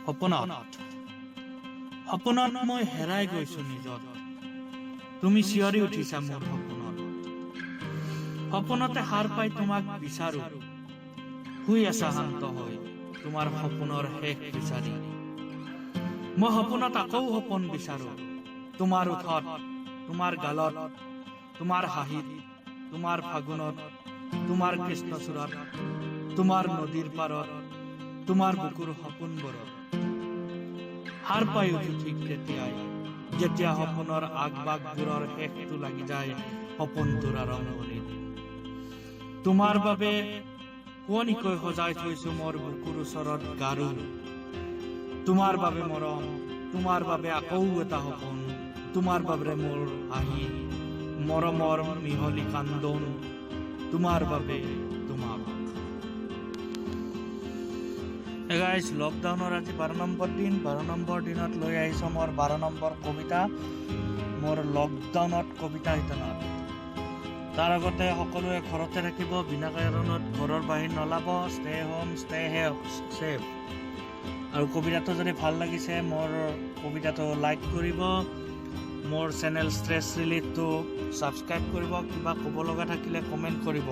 সপোনত, সপোনত মই হেৰাই গৈছো নিজত। তুমি চিঞৰি উঠিছা মোৰ সপোনত। সপোনতে সাৰ পাই তোমাক বিচাৰো। শুই আছা শান্ত হৈ, তোমাৰ সপোনৰ শেষ বিচাৰি। মই সপোনত আকৌ সপোন বিচাৰো, তোমাৰ ওঠত, তোমাৰ গালত, তোমাৰ হাঁহিত, তোমাৰ ফাগুনত, তোমাৰ কৃষ্ণচূড়াত, তোমাৰ নদীৰ পাৰত, তোমাৰ বুকুৰ সপোনবোৰত। সাৰ পাই উঠো ঠিক তেতিয়াই, যেতিয়া সপোনৰ আগবাগবোৰৰ শেষটো লাগি যায় সপোনটোৰ আৰম্ভণিত। তোমাৰ বাবে শুৱনিকৈ সজাই থৈছো মোৰ বুকুৰ ওচৰত গাৰু। তোমাৰ বাবে মৰম, তোমাৰ বাবে আকৌ এটা সপোন, তোমাৰ বাবে মোৰ হাঁহি, মৰমৰ মিহলি কান্দোন, তোমাৰ বাবে তোমাক। গাইজ, লকডাউনৰ আজি 12 নম্বৰ দিন। 12 নম্বৰ দিনত লৈ আহিছোঁ মোৰ 12 নম্বৰ কবিতা, মোৰ লকডাউনত কবিতা শিতানত। তাৰ আগতে সকলোৱে ঘৰতে থাকিব, বিনা কাৰণত ঘৰৰ বাহিৰ নোলাব। Stay home, stay safe. আৰু কবিতাটো যদি ভাল লাগিছে, মোৰ কবিতাটো লাইক কৰিব, মোৰ চেনেল ষ্ট্ৰেছ ৰিলিফটো ছাবস্ক্ৰাইব কৰিব। কিবা ক'ব লগা থাকিলে কমেণ্ট কৰিব।